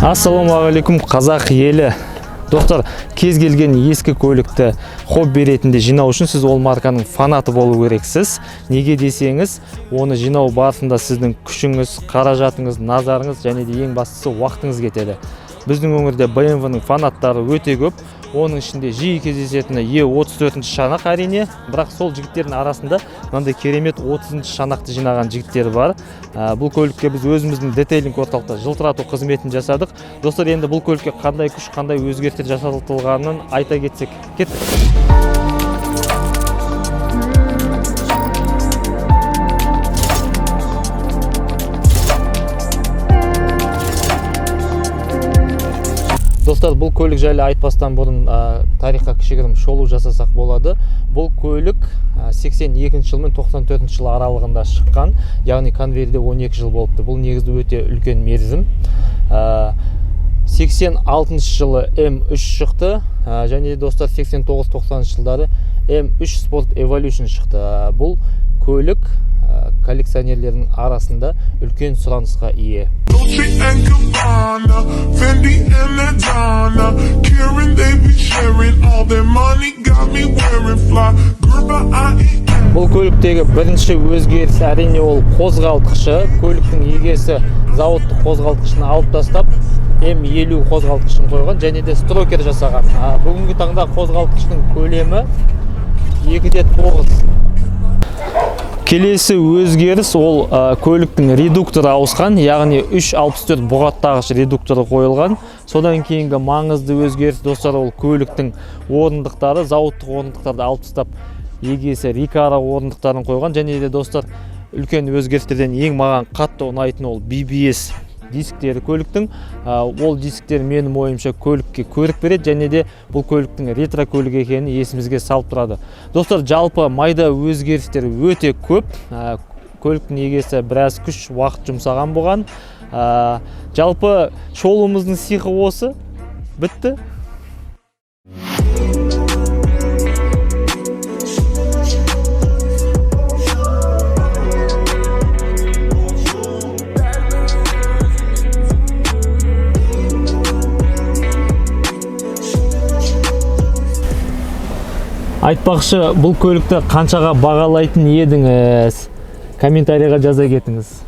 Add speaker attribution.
Speaker 1: Ассалаумағалейкум, қазақ елі! Достар, кез келген ескі көлікті хобби ретінде жинау үшін сіз ол марканың фанаты болу керексіз. Неге десеңіз, оны жинау барысында сіздің күшіңіз, қаражатыңыз, назарыңыз және де ең бастысы уақытыңыз кетеді. Біздің өңірде BMW-ның фанаттары өте көп. Оның ішінде жиі кездесетіні Е34 шанақ, әрине. Бірақ сол жігіттердің арасында мынандай керемет 30 шанақты жинаған жігіттер бар. Бұл көлікке біз өзіміздің детейлинг орталықта жылтырату қызметін жасадық. Достар, енді бұл көлікке қандай күш, қандай өзгерістер жасатылғанын айта кетсек, кеттік. Достар, бұл көлік жайлы айтпастан бұрын тарихқа кішігірім шолу жасасақ болады. Бұл көлік 82 жыл мен 94 жыл аралығында шыққан, яғни конвейерде 12 жыл болыпты. Бұл негізі өте үлкен мерзім. 86 жылы М3 шықты, және де, достар, 89-90 жылдары М3 Sport Evolution шықты. Бұл көлік коллекционерлердің арасында үлкен сұранысқа ие.
Speaker 2: Dolce and Gabbana, Fendi and Adana, Karen, they be sharing all their money, got me wearing fly. Girl, but I ain't.
Speaker 1: Бұл көліктегі бірінші өзгеріс, әрине, ол қозғалтқышы. Көліктің егесі зауыттық қозғалтқышын алып тастап, М50 қозғалтқышын қойған және де строкер жасаған. Бүгінгі таңда қозғалтқыштың көлемі 2,9. Келесі өзгеріс ол көліктің редукторы ауысқан, яғни 3.64 бұғаттағыш редукторы қойылған. Содан кейінгі маңызды өзгеріс, достар, ол көліктің орындықтары. Зауыттық орындықтарды алып тастап, егесі Рекаро орындықтарын қойған. Және де, достар, үлкен өзгерістерден ең маған қатты ұнайтыны ол BBS дисктері көліктің. Ол дисктер, менің ойымша, көлікке көрік береді және де бұл көліктің ретро көлік екенін есімізге салып тұрады. Достар, жалпы майда өзгерістер өте көп. Көліктің егесі біраз күш, уақыт жұмсаған бұған. Жалпы шолуымыздың сиқы осы, бітті. Айтпақшы, бұл көлікті қаншаға бағалайтын едіңіз? Комментарийға жаза кетіңіз.